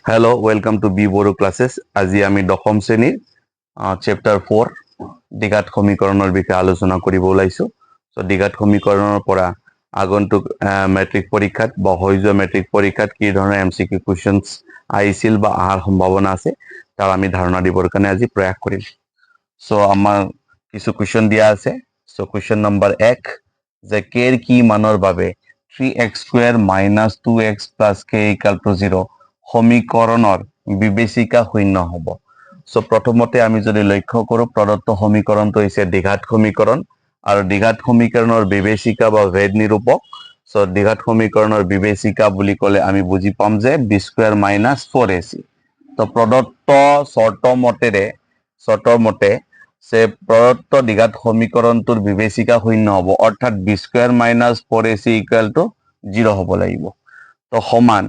Hello, welcome to B Boro Classes. আজি আমি দশম শ্ৰেণীৰ চেপ্টাৰ 4 দ্বিঘাত সমীকৰণৰ বিষয়ে আলোচনা কৰিব ওলাইছোঁ। চ' দ্বিঘাত সমীকৰণৰ পৰা আগন্তুক মেট্ৰিক পৰীক্ষাত বা হৈ যোৱা মেট্ৰিক পৰীক্ষাত কি ধৰণৰ এমচিকিউ কুৱেশ্যনছ আহিছিল বা অহাৰ সম্ভাৱনা আছে, তাৰ আমি ধাৰণা দিবৰ কাৰণে আজি প্ৰয়াস কৰিম। চ' আমাৰ কিছু কুৱেশ্যন দিয়া আছে। চ' কুৱেশ্যন নম্বৰ 1 যে কেৰ কি মানৰ বাবে 3 x square minus 2x plus k equal to 0 সমীকৰণৰ বিবেচিকা শূন্য হ'ব? চ' প্ৰথমতে আমি যদি লক্ষ্য কৰোঁ, প্ৰদত্ত সমীকৰণটো হৈছে দ্বিঘাত সমীকৰণ আৰু দ্বিঘাত সমীকৰণৰ বিবেচিকা বা ভেদ নিৰূপক। চ' দ্বিঘাত সমীকৰণৰ বিবেচিকা বুলি ক'লে আমি বুজি পাম যে b square minus 4ac। তো প্ৰদত্ত চৰ্তৰ মতে যে প্ৰদত্ত দ্বিঘাত সমীকৰণটোৰ বিবেচিকা শূন্য হ'ব, অৰ্থাৎ b square minus 4ac equal to 0 হ'ব লাগিব। তো সমান,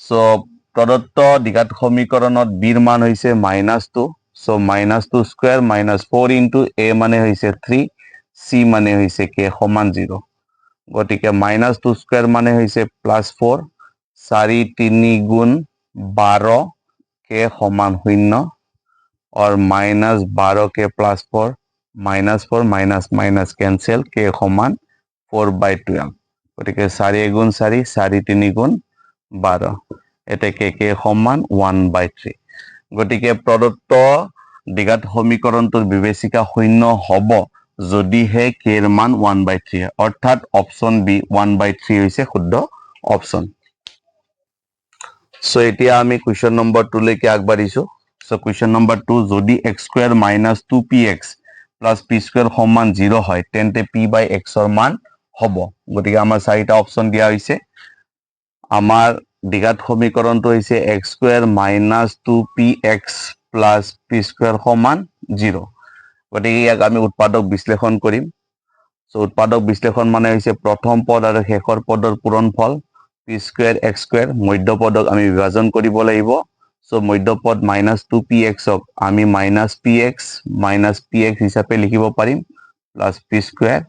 চ' প্ৰদত্ত দ্বিঘাত সমীকৰণত বিৰ মান হৈছে minus 2, so minus 2 square minus 4 into a মানে হৈছে 3, চি মানে হৈছে কে, সমান জিৰ'। গতিকে মাইনাছ টু স্কুৱেৰ মানে হৈছে প্লাছ ফ'ৰ, চাৰি তিনি গুণ 12 কে সমান শূন্য, or minus 12 k plus 4, minus 4 minus minus cancel, k সমান 4/12। গতিকে চাৰি এগুণ চাৰি, চাৰি তিনি গুণ 12, এতেকে কে সমান 1/3। গতিকে প্ৰদত্ত দ্বিঘাত সমীকৰণটোৰ বিবেচিকা শূন্য হ'ব যদিহে কেৰ মান 1/3, অৰ্থাৎ অপশ্যন বি 1/3 হৈছে শুদ্ধ অপশ্যন। চ' এতিয়া আমি কুৱেশ্যন নম্বৰ 2লৈকে আগবাঢ়িছো। চ' কুৱেশ্যন নম্বৰ 2, যদি x square minus 2px plus p square সমান জিৰ' হয়, তেন্তে পি বাই এক্সৰ মান হ'ব? গতিকে আমাৰ চাৰিটা অপশ্যন দিয়া হৈছে। আমাৰ দ্বিঘাত সমীকৰণটো হৈছে x square minus 2px plus p square সমান জিৰ'। গতিকে ইয়াক আমি উৎপাদক বিশ্লেষণ কৰিম। চ' উৎপাদক বিশ্লেষণ মানে হৈছে প্ৰথম পদ আৰু শেষৰ পদৰ পূৰণফল, পি স্কুৱেৰ এক্স স্কুৱেৰ। মধ্যপদক আমি বিভাজন কৰিব লাগিব। চ' মধ্যপদ মাইনাছ টু পি এক্সক আমি minus p x minus p x হিচাপে লিখিব পাৰিম, প্লাছ পি স্কুৱেৰ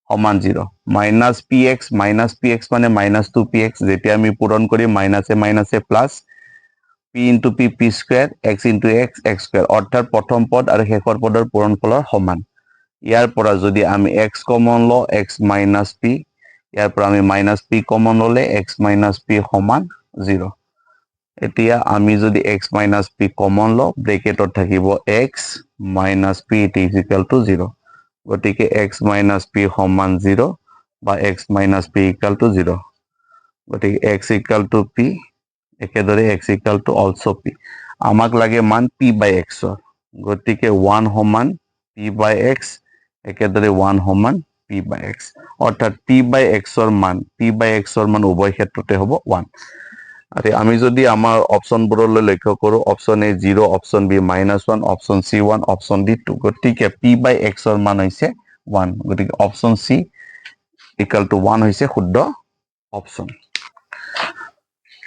সমান 0। Minus p x minus p x মানে মাইনাছ টু পি এক্স। যেতিয়া আমি পূৰণ কৰিম, মাইনাছে মাইনাছে plus, p into p p square, x into x x square, অৰ্থাৎ প্ৰথম পদ আৰু শেষৰ পদৰ পূৰণফলৰ সমান। ইয়াৰ পৰা যদি আমি এক্স কমন লওঁ, এক্স মাইনাছ পি। ইয়াৰ পৰা আমি মাইনাছ পি কমন ল'লে এক্স মাইনাছ পি সমান জিৰ'। এতিয়া আমি যদি এক্স মাইনাছ পি কমন লওঁ, ব্ৰেকেটত থাকিব x minus p, it is equal to 0। গতিকে এক্স মাইনাছ পি সমান জিৰ' বা x minus p equal to 0। গতিকে এক্স ইকুৱেল টু পি, একেদৰে x equal to also p। আমাক লাগে মান পি বাই এক্সৰ। গতিকে 1 সমান পি বাই এক্স, একেদৰে 1 সমান পি বাই এক্স, অৰ্থাৎ পি বাই এক্সৰ মান উভয় ক্ষেত্ৰতে হ'ব 1। আৰু আমি যদি আমাৰ অপশ্যনবোৰলৈ লক্ষ্য কৰোঁ, option A 0, option B minus 1, option C 1, option D 2। গতিকে পি বাই এক্সৰ মান হৈছে 1। গতিকে option C equal to 1 হৈছে শুদ্ধ অপশ্যন।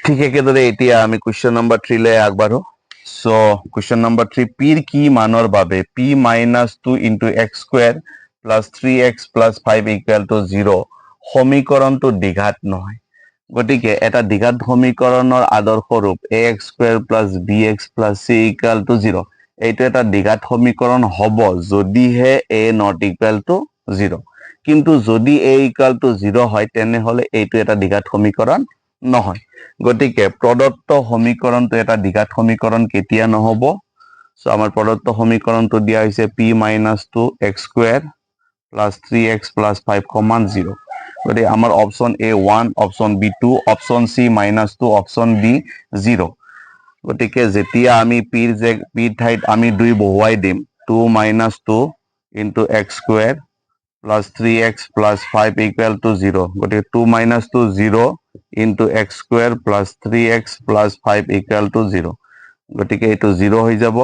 ঠিক একেদৰে এতিয়া আমি কুৱেশ্যন নম্বৰ 3লৈ আগবাঢ়ো। চ' কুৱেশ্যন নম্বৰ 3, পিৰ কি মানৰ বাবে p minus 2 into x square plus 3x plus 5 equal to 0 সমীকৰণটো দ্বিঘাত নহয়? গতিকে এটা দ্বিঘাত সমীকৰণৰ আদৰ্শ ৰূপ a x square plus b x plus c equal to 0। এইটো এটা দ্বিঘাত সমীকৰণ হ'ব যদিহে a not equal to 0। কিন্তু যদি এ ইকুৱেল টু জিৰ' হয়, তেনেহ'লে এইটো এটা দ্বিঘাত সমীকৰণ নহয়। গতিকে প্ৰদত্ত সমীকৰণটো এটা দ্বিঘাত সমীকৰণ কেতিয়া নহ'ব? চ' আমাৰ প্ৰদত্ত সমীকৰণটো দিয়া হৈছে p minus 2 x square plus 3x plus 5 সমান জিৰ'। গতিকে আমাৰ option A 1, option B 2, option C minus 2, option D 0। গতিকে যেতিয়া আমি পিৰ ঠাইত আমি দুই বহুৱাই দিম, 2 minus 2 into x square plus 3x plus 5 equal to 0। গতিকে 2 minus 2 0 into x square plus 3x plus 5 equal to 0। গতিকে এইটো জিৰ' হৈ যাব।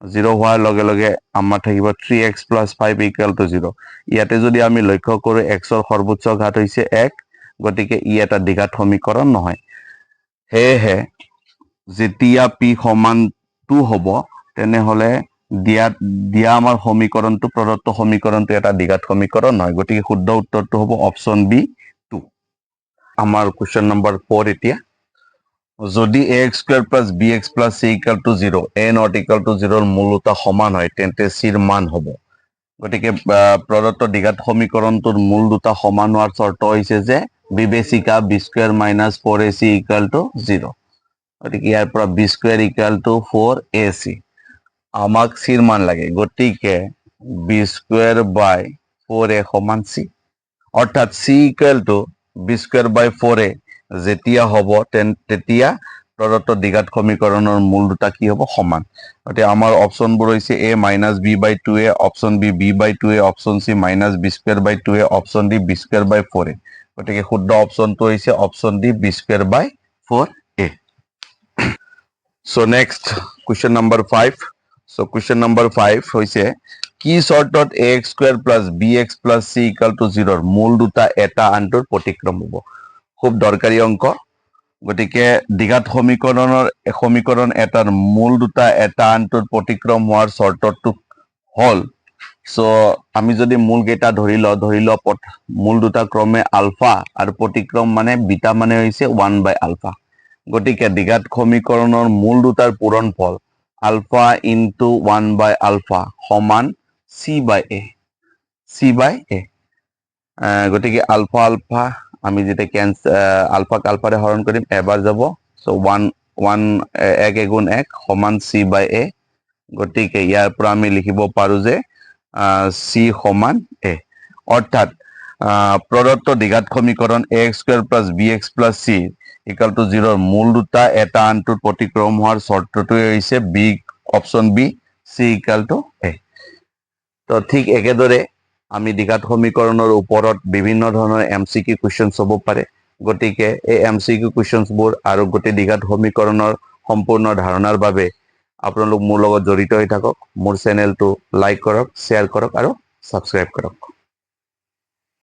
জিৰ' হোৱাৰ লগে লগে আমাৰ থাকিব 3x plus 5 equal to 0। ইয়াতে যদি আমি লক্ষ্য কৰোঁ, এক্সৰ সৰ্বোচ্চ ঘাত হৈছে এক। গতিকে ই এটা দ্বিঘাত সমীকৰণ নহয়। সেয়েহে যেতিয়া পি সমান 2 হ'ব, তেনেহ'লে দিয়া আমাৰ সমীকৰণটো, প্ৰদত্ত সমীকৰণটো এটা দ্বিঘাত সমীকৰণ নহয়। গতিকে শুদ্ধ উত্তৰটো হ'ব অপশ্যন বি 2। আমাৰ কুৱেশ্যন নম্বৰ 4 এতিয়া। যদি a x square plus b x plus c equal to zero, a not equal to জিৰ'ৰ মূল দুটা সমান হয়, তেন্তে চিৰ মান হ'ব। গতিকে প্ৰদত্ত দ্বিঘাত সমীকৰণটোৰ মূল দুটা সমান হোৱাৰ চৰ্ত হৈছে যে বিবেচিকা b square minus four a c equal to zero। গতিকে ইয়াৰ পৰা b square equal to four a c। আমাক চিৰ মান লাগে, গতিকে b square by four a সমান চি। অৰ্থাৎ c equal to b square by four a যেতিয়া হ'ব, তেতিয়া প্ৰদত্ত দ্বিঘাত সমীকৰণৰ মূল দুটা কি হ'ব? সমান। গতিকে আমাৰ অপশ্যনবোৰ হৈছে a minus b by two a, option b, b by two a, option c, minus b square by two a, option d, b square by four a। গতিকে শুদ্ধ অপশ্যনটো হৈছে option d, b square by four a। So next, question number 5। So question number 5 হৈছে কি চৰ্তত a x square plus b x plus c equal to জিৰ'ৰ মূল দুটা এটা আনটোৰ প্ৰতিক্ৰম হ'ব? খুব দৰকাৰী অংক। গতিকে দ্বিঘাত সমীকৰণৰ সমীকৰণ এটাৰ মূল দুটা এটা আনটোৰ প্ৰতিক্ৰম হোৱাৰ চৰ্তটো হ'ল, চ' আমি যদি মূল কেইটা ধৰি লওঁ, মূল দুটা ক্ৰমে আলফা আৰু প্ৰতিক্ৰম মানে বিটা, মানে হৈছে ওৱান বাই আলফা। গতিকে দ্বিঘাত সমীকৰণৰ মূল দুটাৰ পূৰণফল alpha into one by alpha সমান c by a, c by a। গতিকে আলফা আলফা আমি যেতিয়া আলফাক আলফাৰে হৰণ কৰিম, এবাৰ যাব। চ' ওৱান ওৱান, এক এগুণ এক সমান চি বাই এ। গতিকে ইয়াৰ পৰা আমি লিখিব পাৰো যে চি সমান এ। অৰ্থাৎ প্ৰদত্ত দ্বিঘাত সমীকৰণ a x square plus b x plus c equal to জিৰ'ৰ মূল দুটা এটা আনটোৰ প্ৰতিক্ৰম হোৱাৰ চৰ্তটোৱে হৈছে b, option b, c equal to a। তো ঠিক একেদৰে আমি দ্বিঘাত সমীকৰণৰ ওপৰত বিভিন্ন ধৰণৰ এম চি কিউ কুৱেশ্যনছ হ'ব পাৰে। গতিকে এই এম চি কিউ কুৱেশ্যনছবোৰ আৰু গোটেই দ্বিঘাত সমীকৰণৰ সম্পূৰ্ণ ধাৰণাৰ বাবে আপোনালোক মোৰ লগত জড়িত হৈ থাকক। মোৰ চেনেলটো লাইক কৰক, শ্বেয়াৰ কৰক আৰু ছাবস্ক্ৰাইব কৰক।